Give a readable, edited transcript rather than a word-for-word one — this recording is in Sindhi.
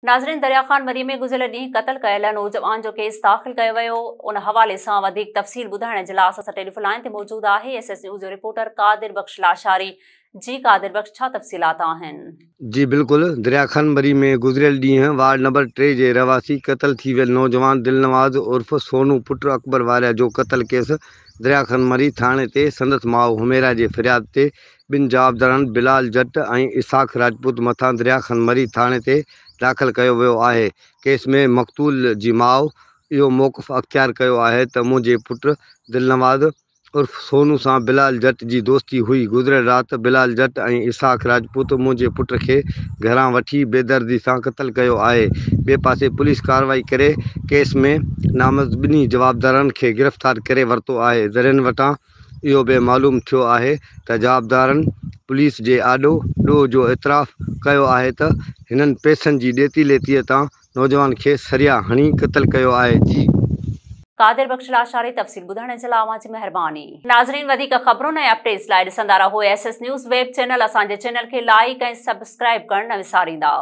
ناظرين دريا خان مري ۾ گذريل ڏينهن قتل ڪيل نوجوان جو ڪيس داخل ڪيو ويو ان حوالي سان وڌيڪ تفصيل ٻڌائڻ جي لاء اسان سان ٽيليفون لائين تي موجود آهي ايس ايس نيوز جو رپورٽر قادر بخش لاشاري جي قادر بخش ڇا تفصيلات آهن. جي بلڪل دريا خان مري ۾ گذريل ڏينهن وارڊ نمبر 3 جي رهواسي قتل ٿي ويل نوجوان دلنواز عرف سونو پٽ اڪبر واريا جو قتل ڪيس دريا خان مري ٿاڻي تي سندس ماء حميرا جي فرياد تي ٻن جوابدارن بلال جٽ ۽ اسحاق راجپوت مٿان دريا خان مري ٿاڻي تي داخل ڪيو ويو آهي. ڪيس ۾ مقتول جي ماء اهو موقف اختيار ڪيو آهي ته منهنجي پٽ دلنواز عرف سونو سان بلال جٽ جي دوستي هئي، گذريل رات بلال جٽ ۽ اسحاق راجپوت منهنجي پٽ کي گهران وٺي بيدردي سان قتل ڪيو آهي. ٻئي پاسي پوليس ڪارروائي ڪري ڪيس ۾ نامزد ٻنهي جوابدارن کي گرفتار ڪري ورتو آهي. ذريعن وٽان اهو به معلوم ٿيو آهي ته جوابدارن پوليس جي آڏو ڏوهه جو اعتراف ڪيو آهي ته هنن پئسن جي ڏيتي ليتيء تان نوجوان کي سريا هڻي قتل ڪيو آهي جي. قادر بخش لاشاري تفصيل ٻڌائڻ جي لاء اوهان جي مهرباني. ناظرين وڌيڪ خبرن ۽ اپڊيٽس لاء ڏسندا رهو S S news web channel اسان جي چينل کي لائيڪ ۽ سبسڪرائيب ڪرڻ نه وساريندا.